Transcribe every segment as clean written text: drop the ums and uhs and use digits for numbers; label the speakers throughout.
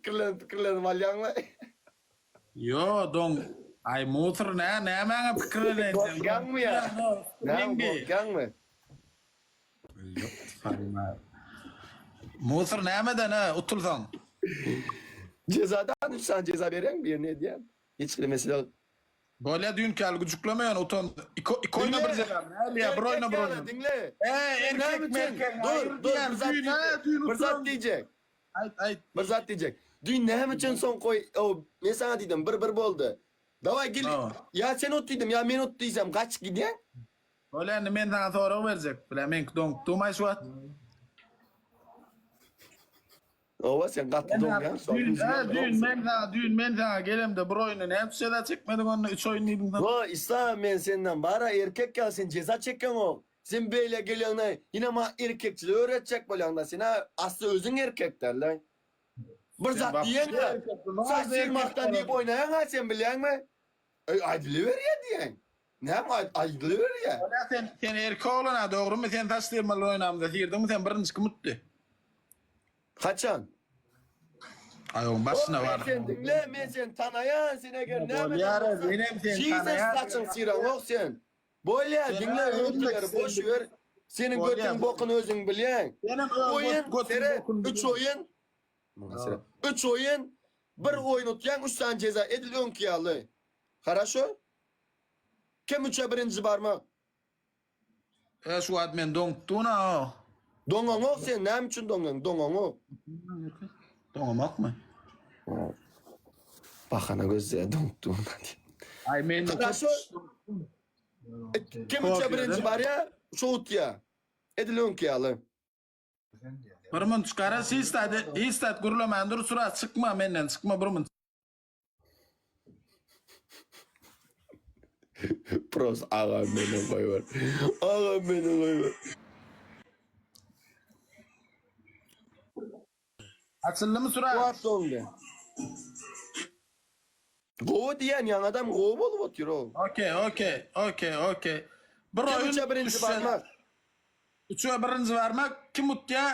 Speaker 1: Pikirlenip pikirlenip alýaňla.
Speaker 2: Ýo doň aý musur nä nämäňe pikirleneýin sen.
Speaker 1: Gorkýaňmy ýa? Näme gorkýaňmy?
Speaker 2: Musur nämeden hä utulsaň?
Speaker 1: Jezadan üç sany jeza berýäň birini edýän. Hiç hili mesele ýok.
Speaker 2: Bolýa düýnki ýaly güjükleme ýöne utan. Iki iki oýna bir jeza. Näli ýa bir oýna bir oýna.
Speaker 1: Diňle.
Speaker 2: Eý erkek merkek
Speaker 1: Dur dur bir zat diýjek. Bir zat diýjek.
Speaker 2: Aýt aýt.
Speaker 1: Bir zat diýjek. Düýn näme üçin soňky oý o men saňa diýdim bir bir boldy. Daway gel ýa sen ut diýdim ýa men ut diýsem gaçyp gidýäň.
Speaker 2: Bolýa indi men saňa sorag berjek. Bile meňki doňup durmaý şu wagt.
Speaker 1: Owa sen gaty doňýaň şo.
Speaker 2: Düýn düýn men saňa düýn men saňa gelemde bir oýunda näme üçin jeza çekmediň onda üç oýun diýdiň sen.
Speaker 1: Ho Islam men senden bara erkek ýaly sen jeza çekeňok. Sen beýle gelýäňde ýene maňa erkekçiligi öwretjek bolýaňda sen-ä asly özüň erkek däl-le. Bir zat diýeňde saç syrmakdan diýip oýnaýaň-a sen bilýäňmi? Eý aýdylyberýä diýeň. Näme aýdylyberýä?
Speaker 2: Bolýa sen sen erkek oglan-a dogrymy sen saç syrmaly oýnamyzda syrdyňmy sen birinji kim utdy?
Speaker 1: Haçan?
Speaker 2: Aý oň başyna
Speaker 1: Men
Speaker 2: bar.
Speaker 1: seni diňle men seni tanaýan sen eger nämeden
Speaker 2: Bolýar
Speaker 1: bolsa
Speaker 2: menem seni
Speaker 1: Jesus
Speaker 2: tanaýan.
Speaker 1: saçyň syraňok sen. Bolýa diňle öňküleri boş ber. Seniň götüň bokuny özüň bilýäň. Oýun seret üç oýun. Muňa seret. Üç oýun bir oýun utýaň üç sany jeza edil öňki ýaly. Haraşo. Kim üçe birinji barmak.
Speaker 2: E şu wagt men doňup duna o.
Speaker 1: Doňaňok sen näme üçin doňýaň doňaňok.
Speaker 2: Doňamakmy?
Speaker 1: Bahana gözleýär doňup duna diýip.
Speaker 2: Aý men
Speaker 1: Haraşo. Kim üçe birinji barýa şo utýa. Edil öňki ýaly.
Speaker 2: Bir munt gara hiç zat hiç zat gürlemän dur surat çykma menden çykma bir munt.
Speaker 1: Pros agam meni goýber. Agam meni goýber.
Speaker 2: Açyldymy surat?
Speaker 1: Wagt doňdy. Gowy diýen ýaňy adam gowy bolup otyr o.
Speaker 2: Okey okey okey okey. Bir
Speaker 1: Kim
Speaker 2: oýun
Speaker 1: üçe birinji
Speaker 2: üç
Speaker 1: barmak.
Speaker 2: Üçe birinji barmak kim utýa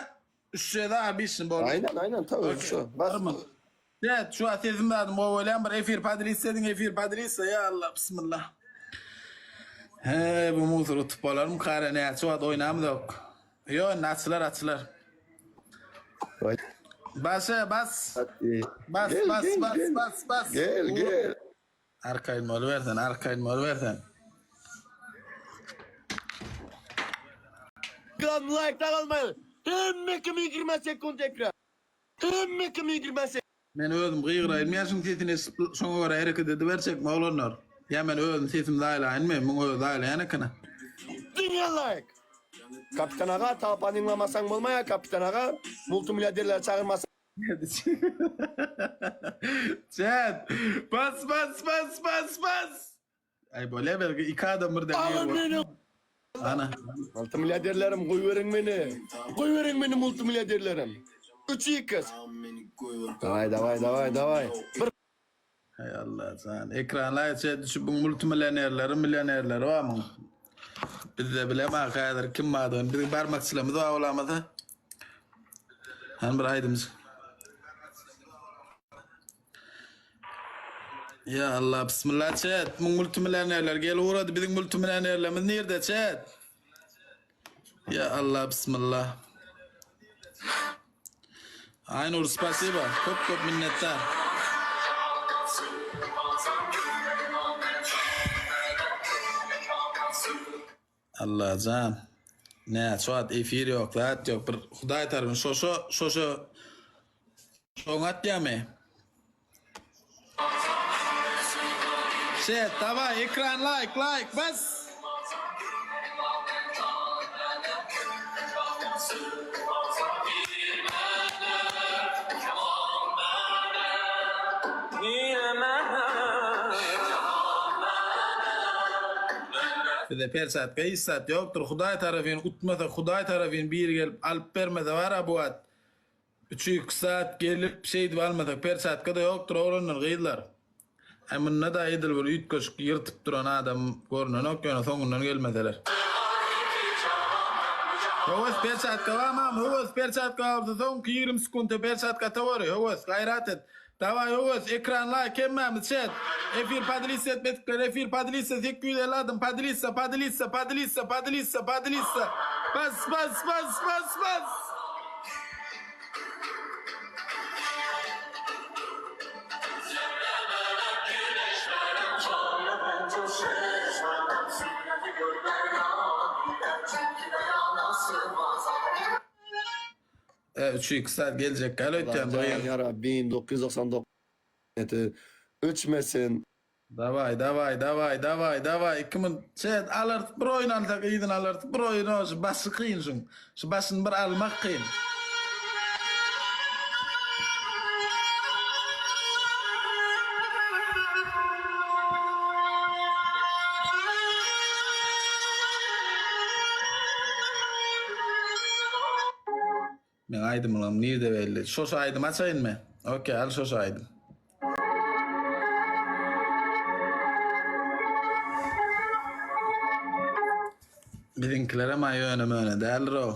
Speaker 2: üç jeza obişni boldy.
Speaker 1: Aynen aynen tabii
Speaker 2: Okey.
Speaker 1: şu. Bas.
Speaker 2: Barmy? Evet şu an sesim zadım gowy bolýan bir efir podelitsa ediň efir podelitsa ya Allah bismillah. He bu musur utup bolarmy kara näçe wagt oýnamyzok. Ýo indi açylar açylar.
Speaker 1: Vay.
Speaker 2: Başa bas. Bas
Speaker 1: Gel,
Speaker 2: bas
Speaker 1: gel,
Speaker 2: bas
Speaker 1: gel.
Speaker 2: bas bas.
Speaker 1: Gel gel.
Speaker 2: Arkaýyn bolubersen, arkaýyn bolubersen.
Speaker 1: Gram like almaly. Hemme kim 20 sekund ekran. Hemme kim 20 sekund.
Speaker 2: Men özüm gygyraýyn, men şuň sesini eşidip şoňa görä hereket ediberjekmi oglanlar? Ýa men özüm sesimi zaýalaýynmy? Muň özi zaýalaýan ekeni.
Speaker 1: Diňe like. Kapitan aga talpany yňlamasaň bolmaýar kapitan aga multimilliarderleri çagyrmasaň.
Speaker 2: Chat. Bas bas bas bas bas. Ay bolýa belki iki adam birden
Speaker 1: Alın meni.
Speaker 2: Ana.
Speaker 1: Multimilliarderlerim goýberiň meni. Goýberiň meni multimilliarderlerim. 3 x. Daway daway daway daway. Bir
Speaker 2: Hay Allah jan. Ekranlar içe düşüp bu multimillionerleri, millionerleri bar mı? Bizde bilemok häzir kim bardygyny. Biziň barmakçylarymyz bar bolamasa. Hany bir aýdymçy. Ya Allah bismillah chat. Muň multimillionerler gelip ugrady. Biziň multimillionerlerimiz nirde chat? Ya Allah bismillah. Aynur spasiba. Köp köp minnetdar. Allajan. Näçe wagt efir ýok, zat ýok. Bir Hudaý tarapyn şoşo şoşo şoňa atýamy? Şet, daway ekran like like bas. Bizde perçatka hiç zat ýokdur. Hudaý tarapyn utmasa, Hudaý tarapyn biri gelip alyp bermese bar-a bu wagt. Üçi zat gelip şeýdip almasak perçatka-da ýokdur oglanlar, gyzlar. Aý munda-da edil bir üýtgeşik ýyrtyp duran adam görnenok ýöne soňundan gelmeseler. Höwes perçatka barmam höwes perçatka bolsa soňky 20 sekunta perçatka towary höwes gaýrat et. Daway höwes ekran laýk hemmämiz chat. Efir podelиться etmedikler efir podelиться 850 adam podelиться podelиться podelиться podelиться podelиться bas bas bas bas bas. E, 3-2 saat geljek gal öýtýän bu ýyl.
Speaker 1: Ya Rabbim 999 eti öçmesin.
Speaker 2: Daway daway daway daway daway 2000 çet alart bir oýun alsak yzyny alart bir oýun o şu başy kyn şuň şu başyny bir almak kyn. Meň aýdymlarym nirde belli? Şo şo aýdym açaýynmy? Okey, al şo şo aýdym. Biziňkilerem aý ýöne möne däldir-ow.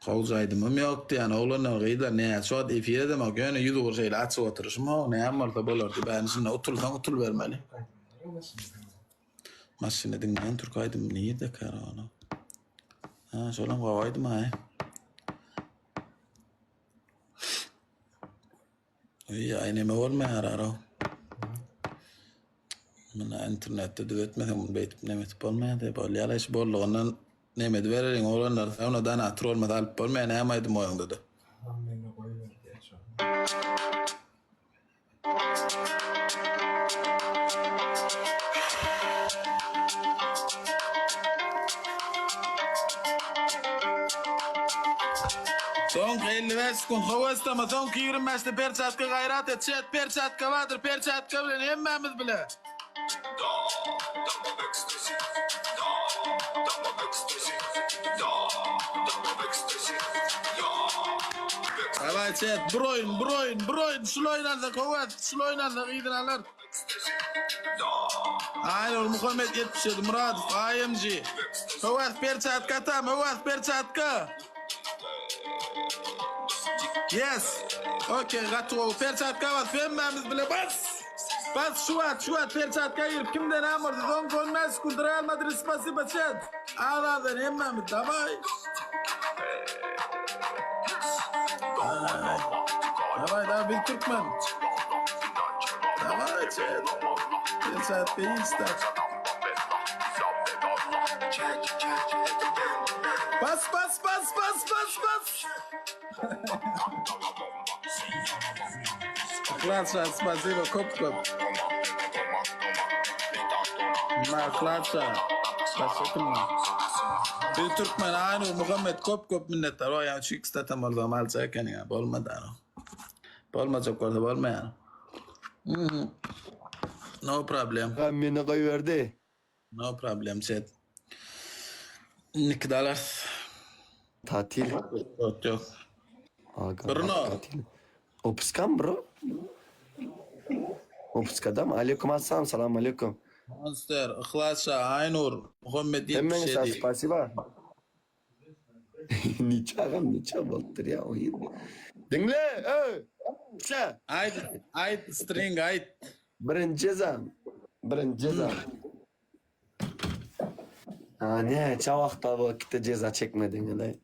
Speaker 2: Gowja aýdymym ýok diýýän oglanlar gyzlar näçe wagt efir edemok ýöne ýüzugra şeýle açyp oturyşym how näme bolsa bolar diýip ýani şunda utulsaň utulybermeli. Maşynda diňleýän türk aýdymy nirde kara ony. Ha şolam gowy aýdym aý. Aý aý neme bolmaýar ara. Muna internetde düzetmeseň muny beýdip neme etip bolmaýar diýip bolýar iş boldugyndan neme edibereliň oglanlar ona donator bolmasa alyp bolmaýar näme aýdym goýaňda-da.
Speaker 3: Meni goýber diýýär şo.
Speaker 2: Soňky 55 sekund howastama soňky 25-de perçatka gaýrat et chat perçatka bardyr perçatka bilen hemmämiz bile. Daway chat bir oýun bir oýun bir oýun şul oýun alsak howas şul oýun alsak yzyny alar. Aýnur Muhammet 77 Muradow AMG. Höwes perçatka atam höwes perçatka. Yes. Okey gaty gowy perçatka bas hemmämiz bile bas. Bas şu wagt şu wagt perçatka girip kimde näme bolsa soň 15 sekund Real Madrid spasibo chat. Az azdan hemmämiz daway. Daway daway biz türkmen. Daway chat. Perçatka insta. Bas bas bas bas bas bas. Klaça spasibo köp köp. Ma klaça. Başlatma. Biz Türkmen Aynur Muhammed köp köp minnetdar. O ýa 3x tatam bolsa malça eken ýa bolmady. Bolmajak bolsa bolmaýar. Mhm. No problem.
Speaker 1: Ha, meni goýberdi.
Speaker 2: No problem chat. Indiki dalar.
Speaker 1: Tatil.
Speaker 2: Yok yok.
Speaker 1: Aga,
Speaker 2: Bruno.
Speaker 1: tatil. Opuskam bro. Opuskada mı? Aleyküm assalam, salam aleyküm.
Speaker 2: Monster, Yhlas Şa, Aynur, Muhammed
Speaker 1: Hemmäňe
Speaker 2: 77.
Speaker 1: spasiba. Niçe agam, niçe bolupdyr ya oýun. Diňle, öý. Şa.
Speaker 2: Aýt, aýt, string aýt.
Speaker 1: Birinji jezam. Birinji jezam. Ha, näçe wagtda bu kitde jeza çekmediň hele?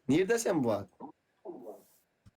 Speaker 1: Nirde sen bu wagt?